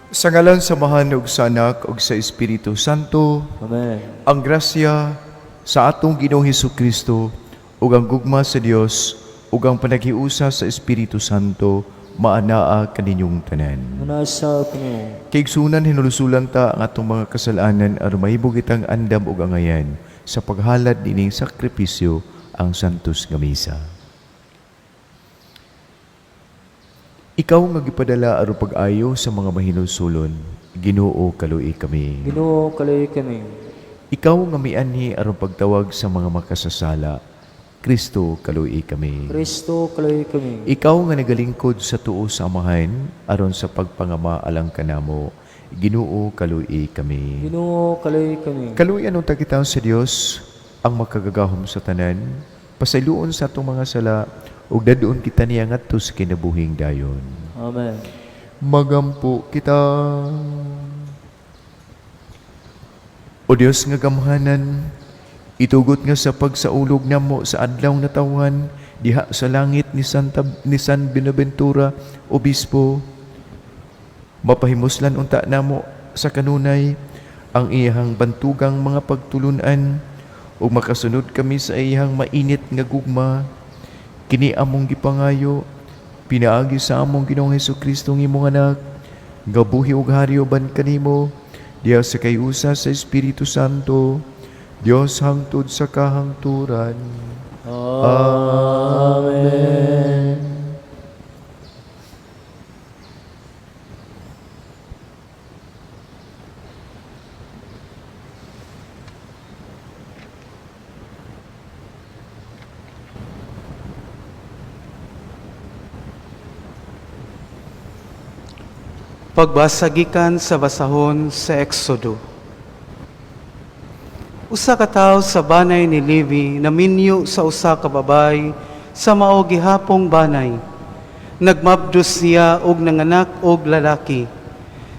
Sa ngalan sa Amahan ug sa Anak ug sa Espiritu Santo. Amen. Ang grasya sa atong Ginoong Hesus Kristo ug ang gugma sa Dios ug ang panaghiusa sa Espiritu Santo maanaa kaninyong tanan. Maanaa sab kanimo. Kaigsuonan, hinulsulan ta ang atong mga kasalanan aron mahimo kitang andam ug angayan sa paghalad nining sakripisyo, ang Santos nga Misa. Ikaw nga gipadala aron pag-ayo sa mga mahinulsulon, Ginoo, kaluoyi kami. Ginoo, kaluoyi kami. Ikaw nga mianhi aron pagtawag sa mga makasasala, Kristo, kaluoyi kami. Kristo, kaluoyi kami. Ikaw nga nagalingkod sa tuo sa Amahan aron sa pagpangama alang kanamo, Ginoo, kaluoyi kami. Ginoo, kaluoyi kami. Kaluoyan unta kita sa Dios ang makagagahom sa tanan, pasayloon sa atong mga sala ug dad-on kita niya ngadto sa kinabuhing dayon. Amen. Magampo kita. O Dios nga gamhanan, itugot nga sa pagsaulog namo sa adlaw natawhan diha sa langit ni Santa ni San Buenaventura Obispo, mapahimuslan unta namo sa kanunay ang iyang bantugang mga pagtulunan ug makasunod kami sa iyang mainit nga gugma. Kini among gipangayo pinaagi sa among Ginoong Hesukristo, nga imong Anak, nga buhi ug hari uban kanimo diha sa kayusa sa Espiritu Santo, Dios hangtod sa kahangturan. Amen. Pagbasa gikan sa basahon sa Exodo. Usa ka tawo sa banay ni Levi naminyo sa usa ka babay sa mao gihapong banay. Nagmabdos siya og nanganak og lalaki.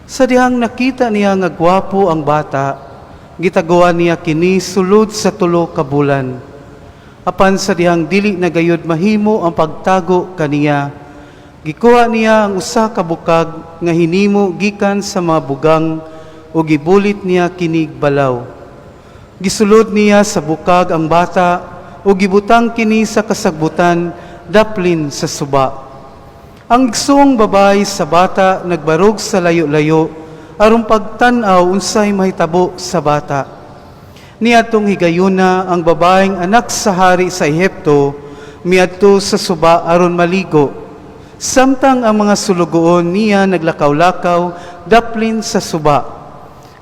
Sa dihang nakita niya nga gwapo ang bata, gitaguan niya kini sulod sa 3 ka bulan. Apan sa dihang dili na gayud mahimo ang pagtago kaniya, gikuha niya ang usa ka bukag nga hinimo gikan sa mga bugang ug gibulit niya kinig balaw. Gisulod niya sa bukag ang bata ug gibutang kini sa kasagbutan daplin sa suba. Ang igsoong babay sa bata nagbarog sa layo-layo aron pagtan-aw unsay mahitabo sa bata. Niadtong higayuna ang babaeng anak sa hari sa Ehipto miadto sa suba aron maligo. Samtang ang mga sulugoon niya naglakaw-lakaw daplin sa suba.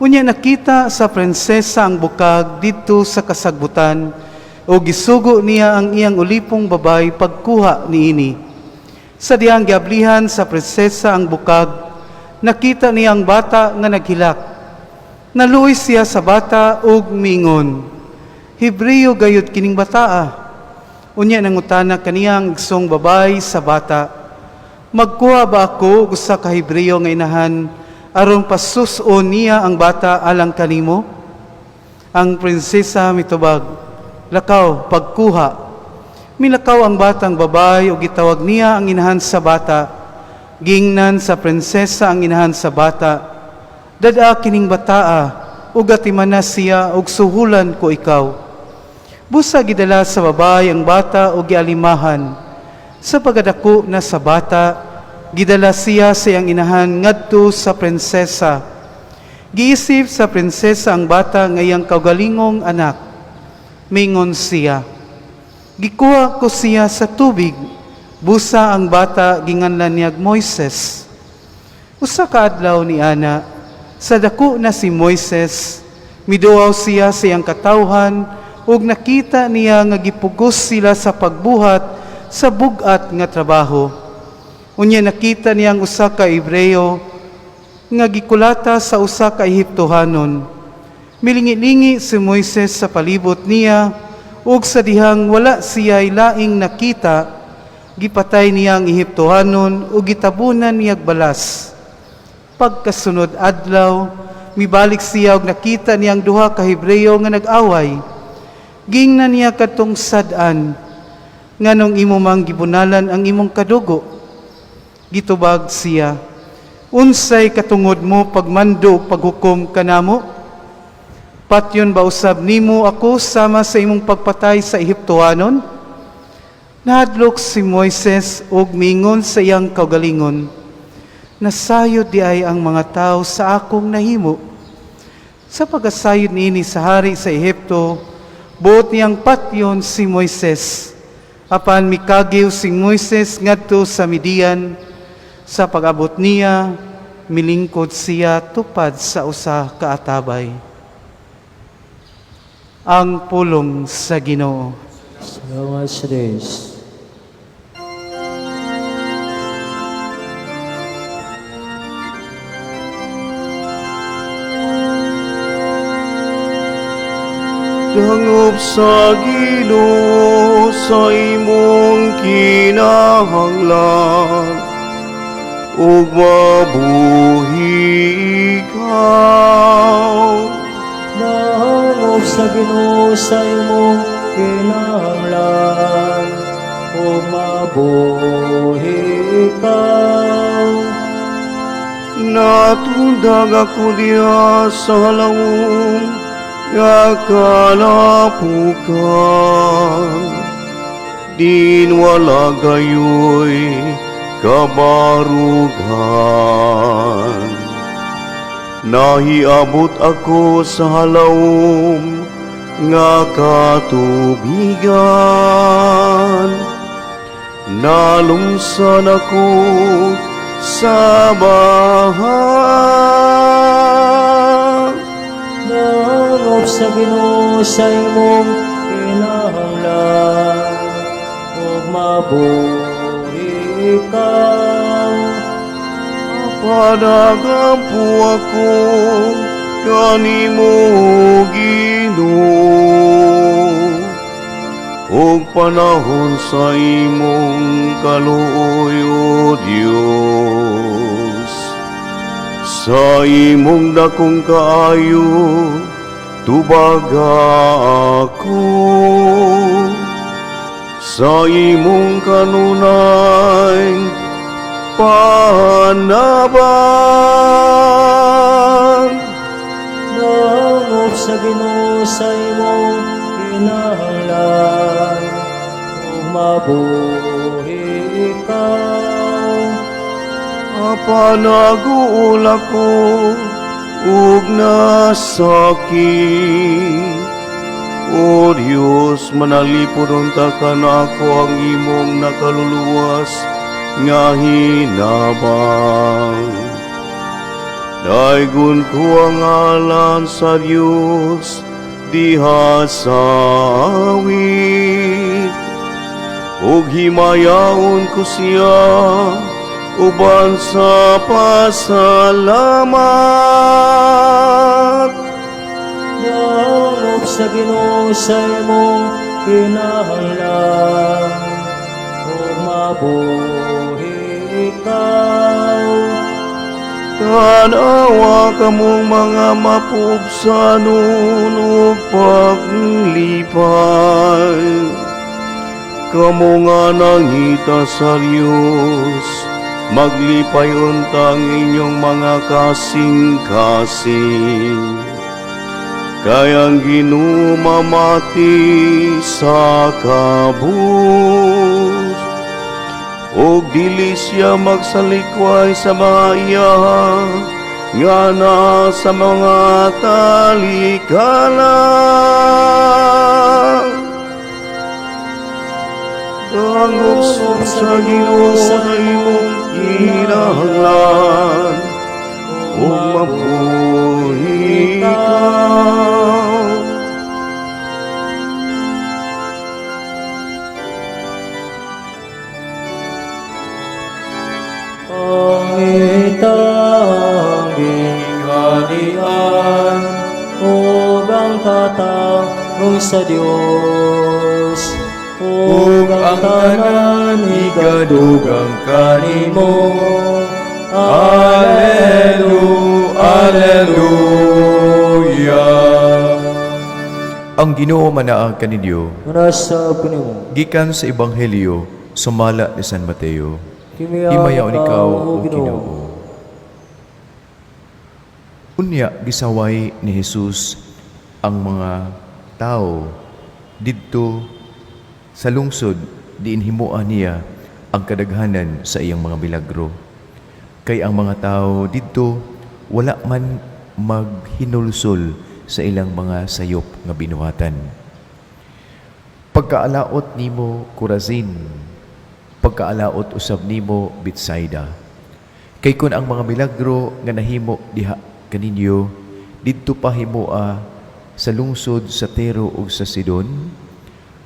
Unya nakita sa prinsesa ang bukag didto sa kasagbutan o gisugo niya ang iyang ulipong babay pagkuha niini. Sa dihang giablihan sa prinsesa ang bukag, nakita niya ang bata nga naghilak. Naluoy siya sa bata ug miingon, "Hebreo gayud kining bataa." Unya nangutana kaniya ang igsoong babay sa bata, "Magkuha ba ako og usa ka Hebreo nga inahan aron pasus-on niya ang bata alang kanimo?" Ang prinsesa mitubag, "Lakaw, pagkuha." Milakaw ang batang babay ug gitawag niya ang inahan sa bata. Gingnan sa prinsesa ang inahan sa bata, "Dad-a kining bataa ug atimana siya ug suhulan ko ikaw." Busa gidala sa babay ang bata ug gialimahan. Sa pagkadako na sa bata, gidala siya sa iyang inahan ngadto sa prinsesa. Giisip sa prinsesa ang bata nga iyang kaugalingong anak. Mingon siya, "Gikuha ko siya sa tubig." Busa ang bata ginganlan niyag Moises. Usa ka adlaw ni ana, sa dako na si Moises, miduaw siya sa iyang katawhan ug nakita niya nga gipugos sila sa pagbuhat sa bug-at nga trabaho. Unya nakita niya ang usa ka Hebreo nga gikulata sa usa ka Ehiptohanon. Milingi-lingi si Moises sa palibot niya ug sa dihang wala siya'y laing nakita, gipatay niya ang Ehiptohanon ug gitabunan niyag balas. Pagkasunod adlaw, mibalik siya ug nakita niyang duha ka Hebreo nga nag-away. Gingnan niya kadtong sad-an, "Nganong imo mang gibunalan ang imong kadugo?" Gitubag siya, Unsay katungod mo pagmando ug paghukom kanamo? Patyon ba usab nimo ako sama sa imong pagpatay sa Ehiptohanon?" Nahadlok si Moises ug miingon sa iyang kaugalingon, "Nasayod diay ang mga tao sa akong nahimo." Sa pagkasayod niini sa hari sa Ehipto, buot niyang patyon si Moises. Apan mikagiw si Moises ngadto sa Midian. Sa pag-abot niya, milingkod siya tupad sa usa ka atabay. Ang pulong sa Ginoo. Salamat sa Diyos. Dangop sa Ginoo sa imong kinahanglan ug mabuhi ikaw. Dangop sa Ginoo sa imong kinahanglan ug mabuhi ikaw. Natundag ako diha sa halawom nga kalapukan, din wala gayoy kabarugan. Nahiabot ako sa halawom nga katubigan, nalumsan ako sa baha. Dangop sa Ginoo sa imong kinahanglan ug mabuhi ikaw. Panagampo ako kanimo, Ginoo, ug panahon sa imong kaluoy, O Dios. Sa imong dakong kaayo, tubaga ako. Sa imong kanunay panabang. Dangop sa Ginoo sa imong kinahanglan ug mabuhi ikaw. Apan naguol ako ug nasakit. O Dios, manalipod unta kanako ang imong nakaluluwas nga hinabang. Daygon ko ang ngalan sa Dios diha sa awit, ug himayaon ko siya uban sa pasalamat. Dangop sa Ginoo sa imong kinahanglan ug mabuhi ikaw. Tanawa kamong mga mapubsanon ug paglipay, kamo nga nangita sa Dios, maglipay unta ang inyong mga kasing-kasing. Kay ang Ginoo mamati sa kabus, ug dili siya magsalikway sa mga iyaha nga naa sa mga talikala. Dangop sa Ginoo sa imong kinahanglan ug mabuhi ikaw. Pangitang gingharian ug ang katarong sa Dios, ug ang tanan igadugang kanimo. Allelu, Alleluia. Ang Ginoo manaag kaninyo. Nasa kanimo. Gikan sa Ebanghelyo sumala ni San Mateo. Himayaon Himayaon ikaw, O Ginoo. Unya gisaway ni Jesus ang mga tao didto sa lungsod diin himoa niya ang kadaghanan sa iyang mga milagro. Kay ang mga tao didto wala man maghinulsol sa ilang mga sayop nga binuhatan. Pagkaalaot nimo, Corazin! Pagkaalaot usab nimo, Betsaida! Kay kun ang mga milagro nga nahimo diha kaninyo didto pa himoa sa lungsod sa Tiro ug sa Sidon,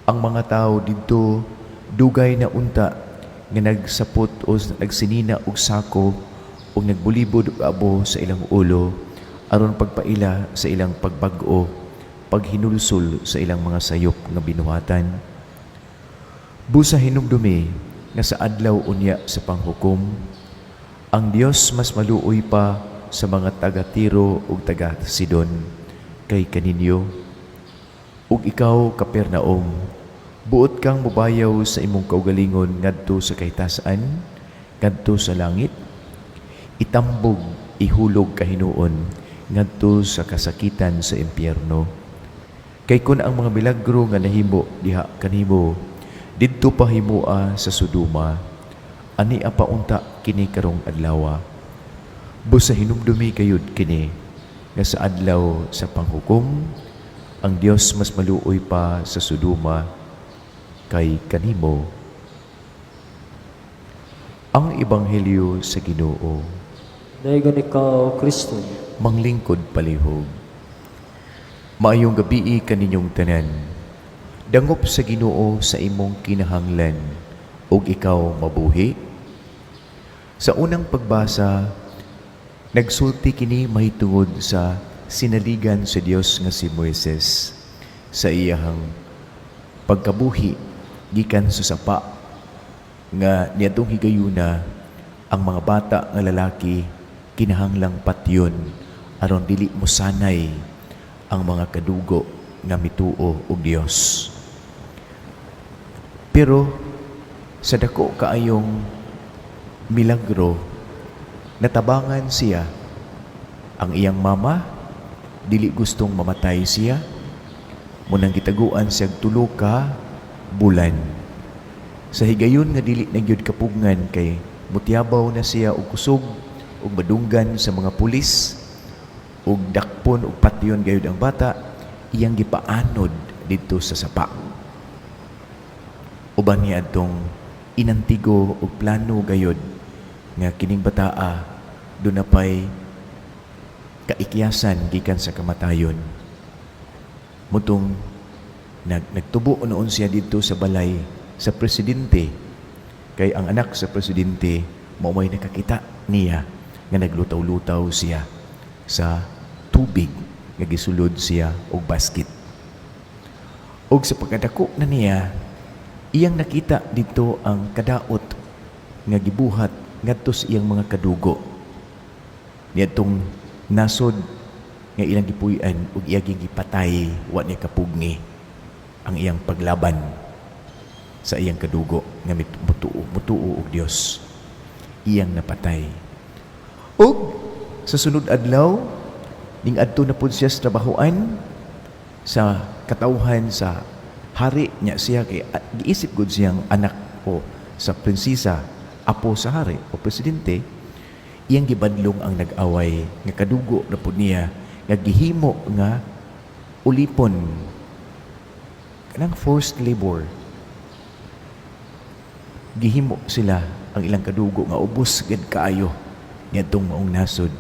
ang mga tawo didto dugay na unta nga nagsapot o nagsinina og sako ug nagbulibod og abo sa ilang ulo aron pagpaila sa ilang pagbag-o, paghinulsol sa ilang mga sayop nga binuhatan. Busa hinumdumi nga sa adlaw unya sa panghukom, ang Dios mas maluoy pa sa mga taga Tiro ug taga Sidon kay kaninyo. Ug ikaw, Capernaum, buot kang mubayaw sa imong kaugalingon ngadto sa kahitasan, ngadto sa langit? Itambog, ihulog kahinuon ngadto sa kasakitan sa impyerno. Kay kun ang mga milagro nga nahimo diha kanimo didto pa himoa sa Sodoma, ania pa unta kini karong adlawa. Busa hinumdumi kayod kini nga sa adlaw sa panghukom, ang Dios mas maluoy pa sa Sodoma kay kanimo. Ang Ebanghelyo sa Ginoo. Dayon ikaw, Kristo. Manglingkod palihog. Maayong gabii kaninyong tanan. Dangop sa Ginoo sa imong kinahanglan ug ikaw mabuhi. Sa unang pagbasa, nagsulti kini mahitungod sa sinaligan sa Dios nga si Moises sa iyahang pagkabuhi gikan sa sapa nga niadtong higayuna ang mga bata nga lalaki kinahanglang patyon aron dili mosanay ang mga kadugo nga mituo og Dios. Pero sa dako kaayong milagro, natabangan siya. Ang iyang mama dili gustong mamatay siya. Munang gitaguan siya 3 ka bulan. Sa higayon nga dili na gyud kapugngan kay mutiyabaw na siya og kusog ug madunggan sa mga pulis ug dakpon ug patyon gayud ang bata, iyang gipaanod didto sa sapa. Uban niya adtong inantigo og plano gayud nga kining bataa duna pay kaikyasan gikan sa kamatayon. Mutong nagtubo noon siya didto sa balay sa presidente, kay ang anak sa presidente mao may nakakita niya nga naglutaw-lutaw siya sa tubig nga gisulod siya og basket. Og sa pagkadako na niya, iyang nakita dito ang kadaot nga gibuhat ngadto sa iyang mga kadugo niadtong nasod nga ilang gipuy-an ug iyang gipatay. Wa niya kapugni ang iyang paglaban sa iyang kadugo nga mutuo og Dios, iyang napatay. Ug sa sunod adlaw, ning adto na pud siya sa trabahoan sa katawhan sa hari niya. Siya kay giisip gud siyang anak o sa prinsesa, apo sa hari o presidente. Iyang gibadlong ang nag-away nga kadugo na pud niya nga gihimo nga ulipon, kanang forced labor. Gihimo sila ang ilang kadugo nga ubos gid kaayo niadtong maong nasod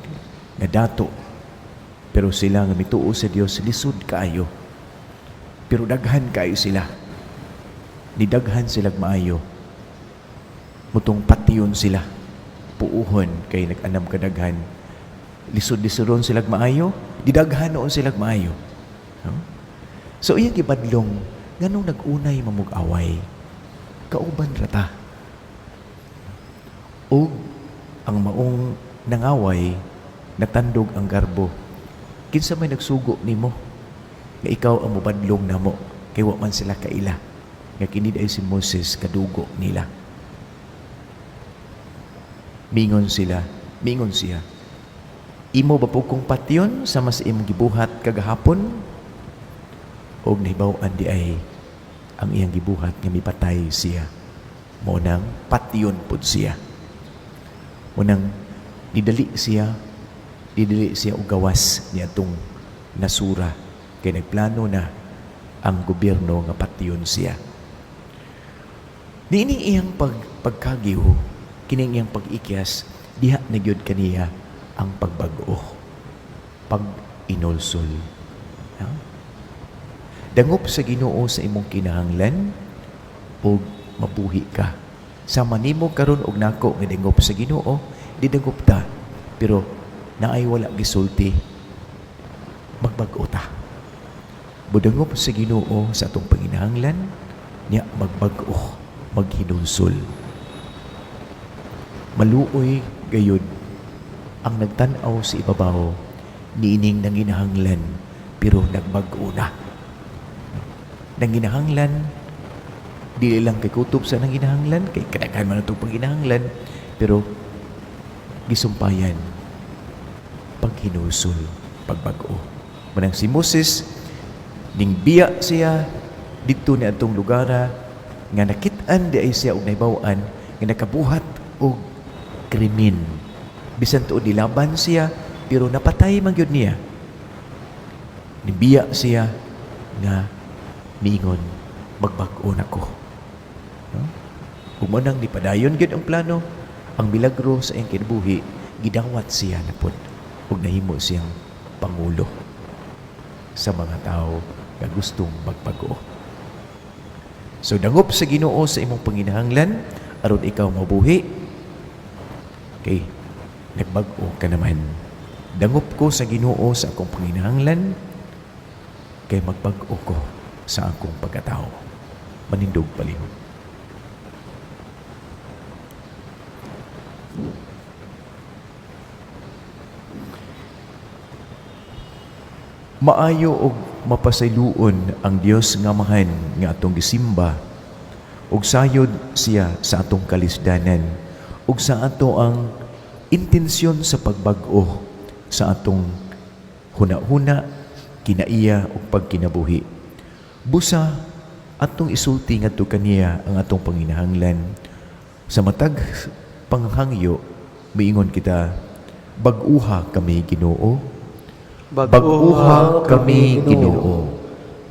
nga dato, pero sila nga mituo sa Dios lisod kaayo, pero daghan kaayo sila, nidaghan sila maayo. Mutong patyon sila puuhon kay nag-anam kadaghan, lisod-lisodon sila maayo, didaghan noon sila maayo, no? So iyang gibadlong, nganong nag-unay mamug-away, kauban ra ta. Ug ang maong nangaway natandog ang garbo. Kinsa may nagsugo nimo nga ikaw ang mobadlong namo? Kay wa man sila kaila nga kini ay si Moses, kadugo nila. Mingon sila, mingon siya. Imo ba po kong patyon sama sa imong gibuhat kagahapon? Og nahibaw-an di ay ang iyang gibuhat nga mipatay siya. Mao nang patyon pud siya. Mao nang nidali siya og gawas niadtong nasura kay nagplano na ang gobyerno nga patyon siya. Niining iyang pagkagiw, kining iyang pag-ikyas, diha na gyud kaniya ang pagbag-o, pag-inulsol. Ha? Dangop sa Ginoo sa imong kinahanglan ug mabuhi ka. Sama nimo karon og nako nga dangop sa Ginoo, di dangop ta. Pero naay wala gisulti, magbag-o ta. Budangop sa Ginoo sa atong panginahanglan, niya magbag-o, maghinulsol. Maluoy gayud ang nagtan-aw sa ibabaw niining nanginahanglan pero nagbag-o na. Nanginahanglan, dili lang kay kutob sa nanginahanglan, kay kadaghan man itong panginahanglan, pero gisumpayan paghinulsol, pagbag-o. Manang si Moses, ning biya siya didto ni atong lugara nga nakit-an di ay siya og nahibaw-an nga nakabuhat og krimen. Bisan tuod nilaban siya, pero napatay man gyud niya. Nibiya siya nga miingon, "Magbag-o na ko." No? Ug mao nang nipadayon gyud ang plano, ang milagro sa iyang kinabuhi, gidawat siya na pod ug nahimo siyang pangulo sa mga tao nga gustong magbag-o. So dangop sa Ginoo sa imong panginahanglan aron ikaw mabuhi kay nagbag-o ka naman. Dangop ko sa Ginoo sa akong panginahanglan kay magbag-o ko sa akong pagkatao. Manindog palihog. Maayo og mapasayloon ang Dios nga Amahan nga atong gisimba ug sayod siya sa atong kalisdanan ug sa ato ang intensyon sa pagbag-o sa atong huna-huna, kinaiya ug pagkinabuhi. Busa atong isulti ngadto kaniya ang atong panginahanglan. Sa matag panghangyo, miingon kita, "Bag-uha kami, Ginoo. Bag-uha kami, Ginoo."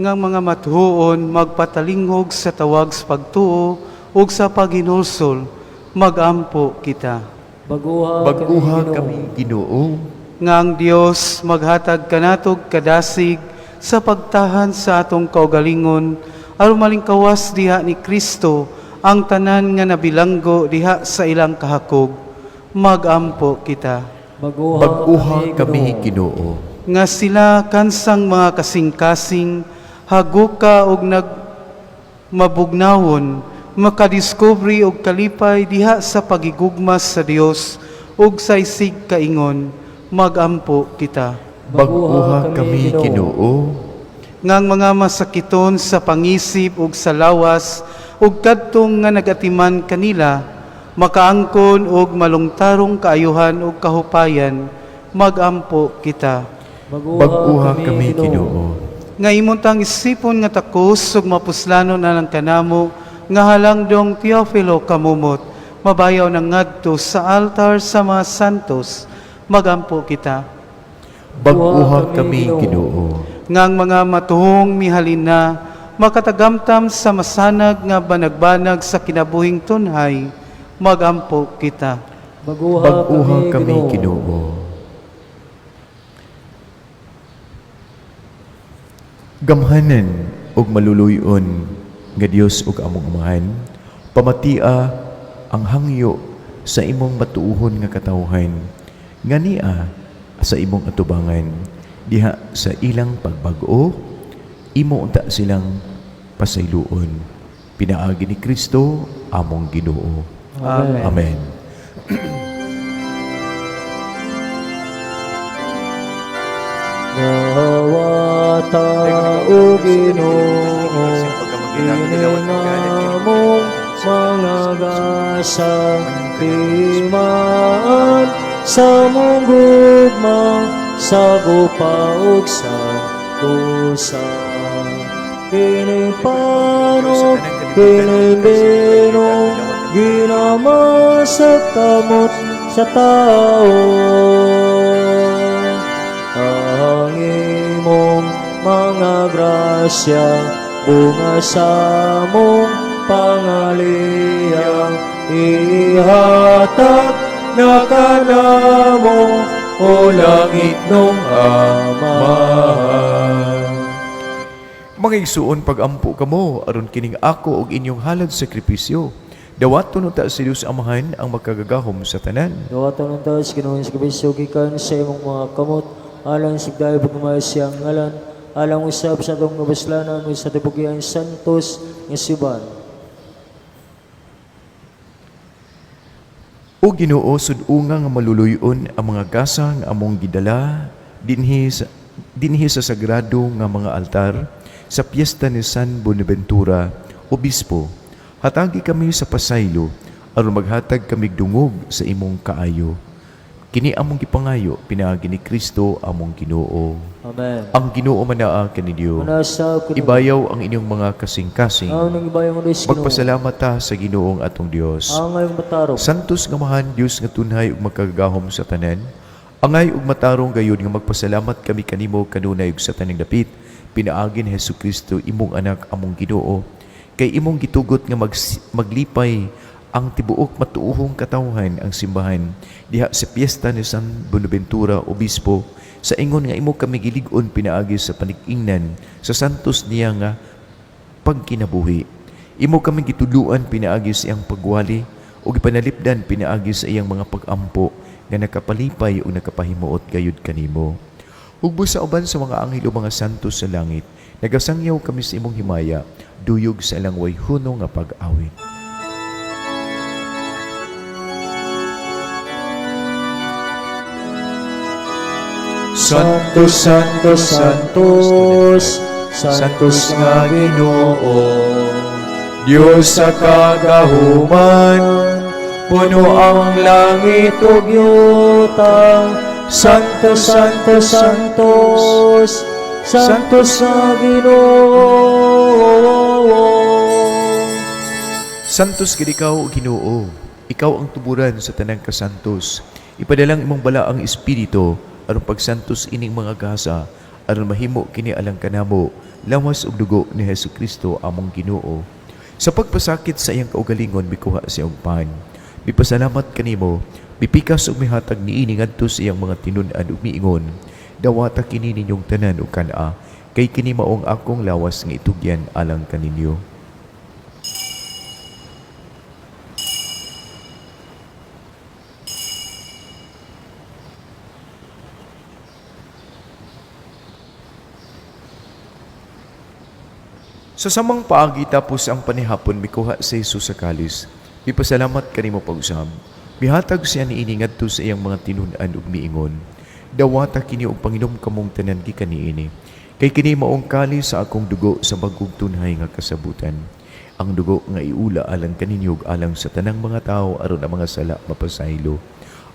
Nga mga matuoon magpatalinghog sa tawag sa pagtuo ug sa paghinulsol, magampo kita. Baguha, Bag-uha kami, kami, Ginoo. Nga ang Dios maghatag kanatog kadasig sa pagtahan sa atong kaugalingon aron malingkawas diha ni Kristo ang tanan nga nabilanggo diha sa ilang kahakog, magampo kita. Baguha, Bag-uha kami, Ginoo. Nga sila kansang mga kasing-kasing haguka og nag mabugnawon makadiskubre og kalipay diha sa pagigugma sa Dios ug sa isig kaingon, magampo kita. Bag-uha kami, Ginoo. Nga ang mga masakiton sa pangisip ug sa lawas ug kadtong nga nagatiman kanila makaangkon og malungtarong kaayuhan ug kahupayan, magampo kita. Bag-uha kami, Ginoo. Nga imong tang isipon nga takos ug mapuslanon alang kanamo nga halangdong Teofilo Camomot mabayaw ng ngadto sa altar sa mga santos, magampo kita. Bag-uha kami, Ginoo. Nga ang mga matuhong mihalin na makatagamtam sa masanag nga banagbanag sa kinabuhing tunhay, magampo kita. Bag-uha kami, Ginoo. Gamhanan ug maluluyon nga Dios ug among Amahan, pamatia ang hangyo sa imong matuohon nga katawhan nga nia sa imong atubangan diha sa ilang pagbag-o, imo unta silang pasayloon pinaagi ni Kristo among Ginoo. Amen. Amen. Nawata o Ginoo, kini among mga gasa, timaan. Sa mong gugma sa gupa ug sa tusa. Kining pano, kining bino, ginama sa kamot sa tao. Ang imong mga grasya, bunga sa mong pangaliyang, ihatag na kanamo, o langit nung Amahan. Mga igsuon, pag-ampo kamo aron kining ako og inyong halad sakripisyo. Dawaton unta si Dios Amahan ang makagagahom sa tanan. Dawaton unta sa Ginoong Hesukristo gikan sa imong mga kamot, alang sa dahil pagmamahal siyang ngalan, alang usab sa atong kabaslanan ug sa tibuok iyang santos nga simbahan. O Ginoo, sud-unga nga maluluy-on ang mga gasa nga among gidala dinhi sa sagrado nga mga altar sa piyesta ni San Bonaventura, Obispo. Hatagi kami sa pasaylo aron maghatag kami dungog sa imong kaayo. Kini among gipangayo pinaagi ni Kristo among Ginoo. Amen. Ang Ginoo manaa kaninyo. Manasa kuno. Ibayaw ang inyong mga kasing-kasing. Ang nang ibayaw mo Diyos Ginoo. Magpasalamat ta sa Ginoong atong Dios. Ang ngayong matarong. Santos nga Amahan, Dios nga tunhay ug makagagahom sa tanan. Angay ug matarong gayud nga magpasalamat kami kanimo kanunay ug sa tanang dapit pinaagi ni Hesukristo imong anak among Ginoo, kay imong gitugot nga maglipay ang tibuok matuohong katawhan, ang simbahan, diha sa piyesta ni San Bonaventura Obispo, sa ingon nga imo kami gilig-on pinaagi sa panig-ingnan sa santos niya nga pagkinabuhi. Imo kami gitudluan pinaagi sa iyang pagwali ug gipanalipdan pinaagi sa iyang mga pag-ampo nga nakapalipay ug nakapahimuot gayud kanimo. Hugbo sa uban sa mga anghel ug mga santos sa langit, nagasangyaw kami sa imong himaya, duyog sa ilang way hunong nga pag-awit. Santo, Santo, Santos, Santos nga Ginoo, Diyos sa kagahuman, puno ang langit ug yuta. Santo, Santo, Santos, Santos nga Ginoo. Santos gid ikaw, Ginoo. Ikaw ang tuburan sa tanang kasantos. Ipadalang imong balaang espiritu aron pagsantos ining mga gasa aron mahimo kini alang kanamo lawas ug dugo ni Hesukristo among Ginoo. Sa pagpasakit sa iyang kaugalingon, mikuha siya og pan. Mipasalamat kanimo, mipikas ug mihatag niini ngadto sa iyang mga tinun-an ug miingon, "Dawata kini ninyong tanan ug kan-a, kay kini maong akong lawas nga itugyan alang kaninyo." Sa samang paagi, tapos ang panihapon, mikuha si Jesus sa kalis. Mipasalamat kanimo pag-usab. Mihatag siya niini ngadto sa iyang mga tinun-an ug miingon, "Dawata kini ug panginom kamong tanan gikan niini. Kay kini maong kalis sa akong dugo sa bagong tunhay nga kasabutan. Ang dugo nga iula alang kaninyo ug alang sa tanang mga tawo aron ang mga sala mapasaylo.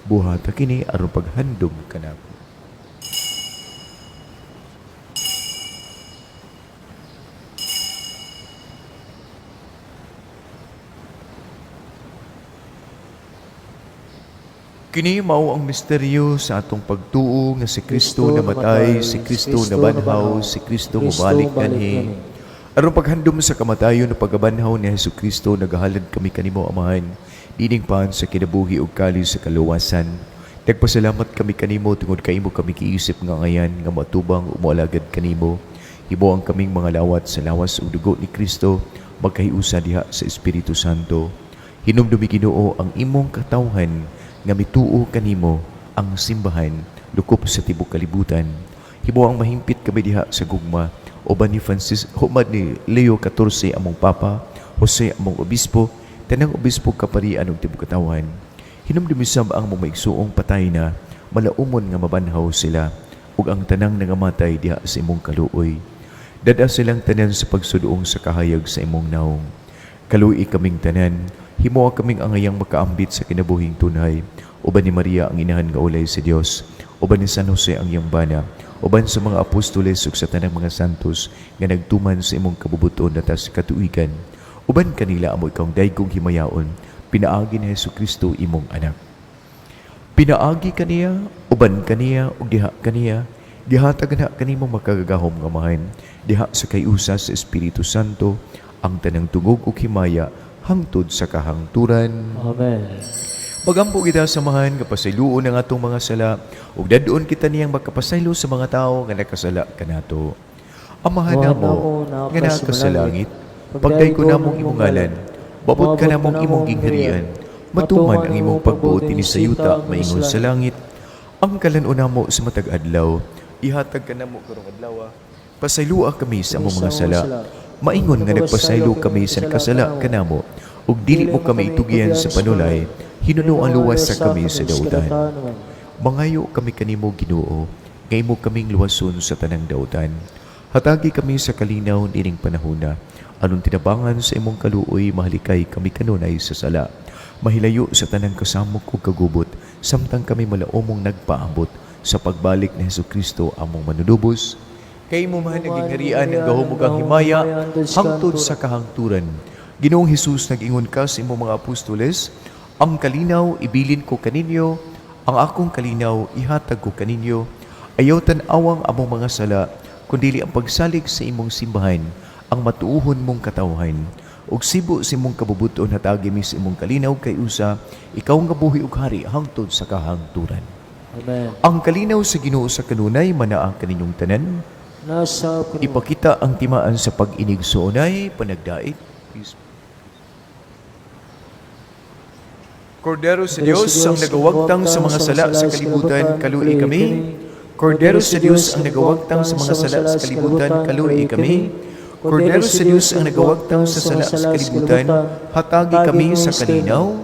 Buhata kini aron paghandom kanako." Kini mao ang misteryo sa atong pagtuo nga si Kristo namatay, si Kristo nabanhaw, si Kristo mobalik anhi. Aron paghandom sa kamatayon ug pagkabanhaw ni Hesukristo, nagahalad kami kanimo, Amahan, niining pan sa kinabuhi ug kalis sa kaluwasan. Nagpasalamat kami kanimo tungod kay imo kami giisip nga angayan nga moatubang ug moalagad kanimo. Himo ang kaming mga lawat sa lawas ug dugo ni Kristo magkahiusa diha sa Espiritu Santo. Hinumdumi, Ginoo, ang imong katawhan nga mituo kanimo, ang simbahan, lukop sa tibok kalibutan. Himo ang mahimpit kami diha sa gugma uban ni Francis, human ni Leo XIV among Papa, Jose among Obispo, tanang obispo, kaparian ug tibok katawhan. Hinumdumi sab ang among maigsuong patay na, malaumon nga mabanhaw sila ug ang tanang nangamatay diha sa imong kaluoy. Dad-a silang tanan sa pagsuduong sa kahayag sa imong naong. Kaluy kaming tanan, himoa kaming angayang makaambit sa kinabuhing tunhay. Uban ni Maria ang inahan nga ulay sa Dios, uban ni San Jose ang iyang bana, uban sa mga apostoles ug sa tanang mga santos nga nagtuman sa imong kabubuton atas katuigan. Uban kanila amo ikaw daygong himayaon, pinaagi ni Hesukristo imong anak. Pinaagi kaniya, uban kaniya, ug diha kaniya, gihatag na kanimo makagagahom nga Amahan, diha sa kayusa sa Espiritu Santo, ang tanang tungog ug himaya hangtod sa kahangturan. Amen. Pagampo kita samahan nga pasayloon ang atong mga sala ug dadon kita niyang makapasaylo sa mga tawo nga nakasala kanato. Amahan namo nga naa ka sa langit, pagdaygo namong imong ngalan, mabot ka namong imong gingharian, matuman ang imong pagbuot dinhi sa yuta maingon sa langit. Ang kalan-on namo sa matag adlaw, ihatag kanamo karong adlaw. Pasayloa kami sa among mga sala, maingon nga nagpasaylo kami sa nakasala kanamo, ug dili mo kami itugyan sa panulay, hinunoa luwas sa kami sa dautan. Mangayo kami kanimo Ginoo, nga imo kaming luwason sa tanang dautan. Hatagi kami sa kalinaw nining panahona, aron tinabangan sa imong kaluoy mahalikay kami kanunay sa sala. Mahilayo sa tanang kasamok ug kagubot, samtang kami malaomong nagpaabot sa pagbalik ni Hesukristo among manunubos. Kay imo man ang gingharian ang gahom ug ang himaya hangtod sa kahangturan. Ginoong Hesus, nag-ingon ka sa imong mga apostoles, ang kalinaw ibilin ko kaninyo, ang akong kalinaw ihatag ko kaninyo. Ayaw tan-awang among mga sala, kundili ang pagsalig sa imong simbahan, ang matuuhon mong katawhan. Ug sibo sa imong kabubuton hatagi mi sa imong kalinaw kay usa, ikaw nga buhi ug hari hangtod sa kahangturan. Amen. Ang kalinaw sa Ginoo sa kanunay manaa kaninyong tanan. Nasa kanimo. Ipakita ang timaan sa pag-inig suunay panagdait. Peace. Kordero sa Dios ang nagawagtang sa mga sala sa kalibutan, kalui kami. Kordero sa Dios ang nagawagtang sa mga sala sa kalibutan, kalui kami. Kordero sa Dios ang nagawagtang sa sala sa kalibutan, hatagi kami sa kalinaw.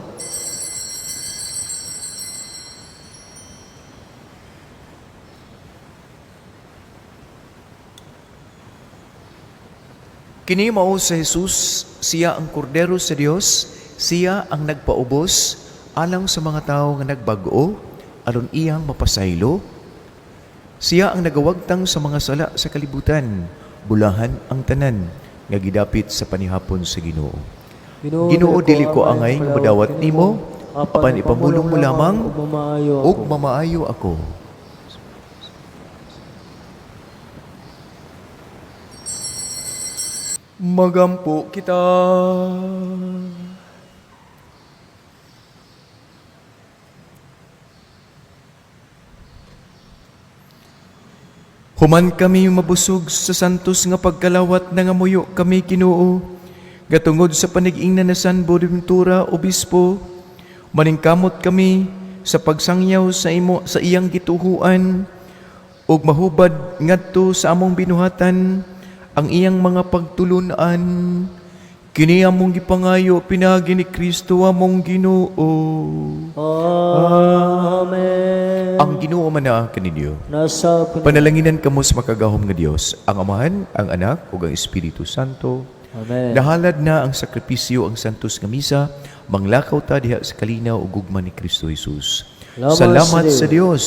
Kini mao sa Jesus, siya ang kordero sa Dios, siya ang nagpaubos alang sa mga tawo nga nagbag-o aron iyang mapasaylo. Siya ang nagawagtang sa mga sala sa kalibutan, bulahan ang tanan nga gidapit sa panihapon sa Ginoo. Ginoo, dili ko angay nga madawat nimo, apan ipamulong mo lamang ug mamaayo ug ako. mamaayo ako. Magampo kita. Human kami mabusog sa santos nga pagkalawat nangamuyo kami Ginoo. Gatungod sa panigingnan na San Bonaventura Obispo, maningkamot kami sa pagsangyaw sa imo sa iyang gituhuan ug mahubad ngadto sa among binuhatan ang iyang mga pagtulun-an. Kini among gipangayo pinaagi ni Kristo among Ginoo. Amen. Ang Ginoo man kaninyo. Nasa kanimo. Panalanginan kamo sa makagahom nga Dios, ang Amahan, ang Anak ug ang Espiritu Santo. Amen. Nahalad na ang sakripisyo ang santos nga misa, manglakaw ta diha sa kalinaw ug gugma ni Kristo Jesus. Salamat Salamat sa sa Dios.